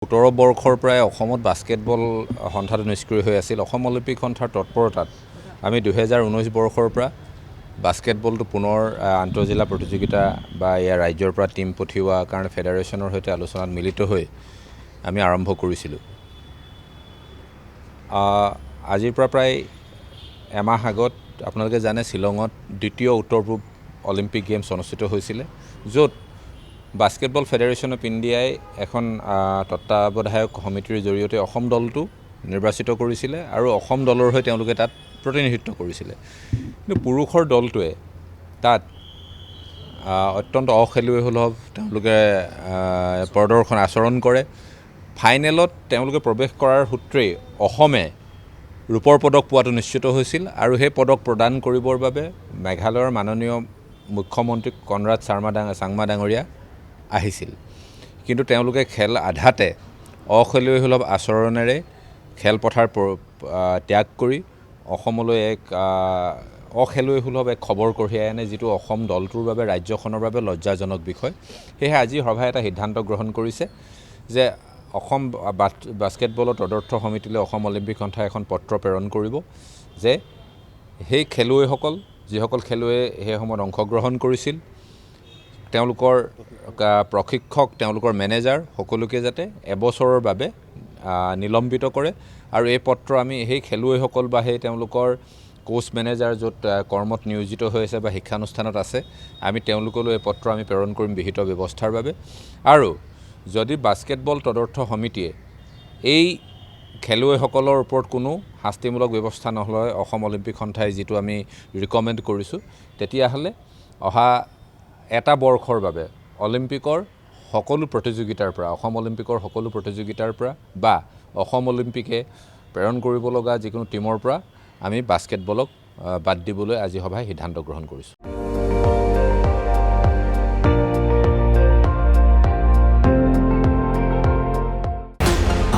17 বৰ্ষৰ পৰাই অসমত বাস্কেটবল সন্থাটো নিষ্ক্ৰিয় হৈ আছিল। অসম অলিম্পিক সন্থাৰ তৎপৰতাত আমি 2019 বৰ্ষৰ পৰা বাস্কেটবলটো পুনৰ আন্তঃজিলা প্ৰতিযোগিতা বা ইয়াৰ ৰাজ্যৰ পৰা টীম পঠিওৱা কাৰণে ফেডাৰেশ্যনৰ সৈতে আলোচনাত মিলিত হৈ আমি আৰম্ভ কৰিছিলোঁ। আজিৰ পৰা প্ৰায় এমাহ আগত আপোনালোকে জানে শ্বিলঙত দ্বিতীয় উত্তৰ পূব অলিম্পিক গেমছ অনুষ্ঠিত হৈছিলে, য'ত বাস্কেটবল ফেডাৰেশ্যন অফ ইণ্ডিয়াই এখন তত্ত্বাৱধায়ক সমিতিৰ জৰিয়তে অসম দলটো নিৰ্বাচিত কৰিছিলে আৰু অসম দলৰ হৈ তেওঁলোকে তাত প্ৰতিনিধিত্ব কৰিছিলে। কিন্তু পুৰুষৰ দলটোৱে তাত অত্যন্ত অখেলুৱৈসুলভ তেওঁলোকে প্ৰদৰ্শন আচৰণ কৰে। ফাইনেলত তেওঁলোকে প্ৰৱেশ কৰাৰ সূত্ৰেই অসমে ৰূপৰ পদক পোৱাটো নিশ্চিত হৈছিল আৰু সেই পদক প্ৰদান কৰিবৰ বাবে মেঘালয়ৰ মাননীয় মুখ্যমন্ত্ৰী কনৰাড চাংমা ডাঙৰীয়া আহিছিল। কিন্তু তেওঁলোকে খেল আধাতে অখেলুৱৈসুলভ আচৰণেৰে খেলপথাৰ ত্যাগ কৰি অসমলৈ এক অখেলুৱৈসুলভ এক খবৰ কঢ়িয়াই আনে, যিটো অসম দলটোৰ বাবে, ৰাজ্যখনৰ বাবে লজ্জাজনক বিষয়। সেয়েহে আজি সভাই এটা সিদ্ধান্ত গ্ৰহণ কৰিছে যে অসম বাস্কেটবলৰ তদৰ্থ সমিতিলৈ অসম অলিম্পিক সন্থাই এখন পত্ৰ প্ৰেৰণ কৰিব যে সেই খেলুৱৈসকল, যিসকল খেলুৱৈয়ে সেই সময়ত অংশগ্ৰহণ কৰিছিল, তেওঁলোকৰ প্ৰশিক্ষক, তেওঁলোকৰ মেনেজাৰ সকলোকে যাতে এবছৰৰ বাবে নিলম্বিত কৰে। আৰু এই পত্ৰ আমি সেই খেলুৱৈসকল বা সেই তেওঁলোকৰ কোচ মেনেজাৰ য'ত কৰ্মত নিয়োজিত হৈ আছে বা শিক্ষানুষ্ঠানত আছে, আমি তেওঁলোকলৈ এই পত্ৰ আমি প্ৰেৰণ কৰিম বিহিত ব্যৱস্থাৰ বাবে। আৰু যদি বাস্কেটবল তদৰ্থ সমিতিয়ে এই খেলুৱৈসকলৰ ওপৰত কোনো শাস্তিমূলক ব্যৱস্থা নলয়, অসম অলিম্পিক সন্থাই যিটো আমি ৰিকমেণ্ড কৰিছোঁ, তেতিয়াহ'লে অহা এটা বৰ্ষৰ বাবে অলিম্পিকৰ সকলো প্ৰতিযোগিতাৰ পৰা, অসম অলিম্পিকৰ সকলো প্ৰতিযোগিতাৰ পৰা বা অসম অলিম্পিকে প্ৰেৰণ কৰিব লগা যিকোনো টীমৰ পৰা আমি বাস্কেটবলক বাদ দিবলৈ আজি সভাই সিদ্ধান্ত গ্ৰহণ কৰিছোঁ।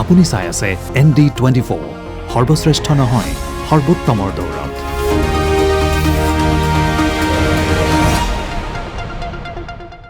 আপুনি চাই আছে ND24, সৰ্বশ্ৰেষ্ঠ নহয় সৰ্বোত্তমৰ দৌৰত।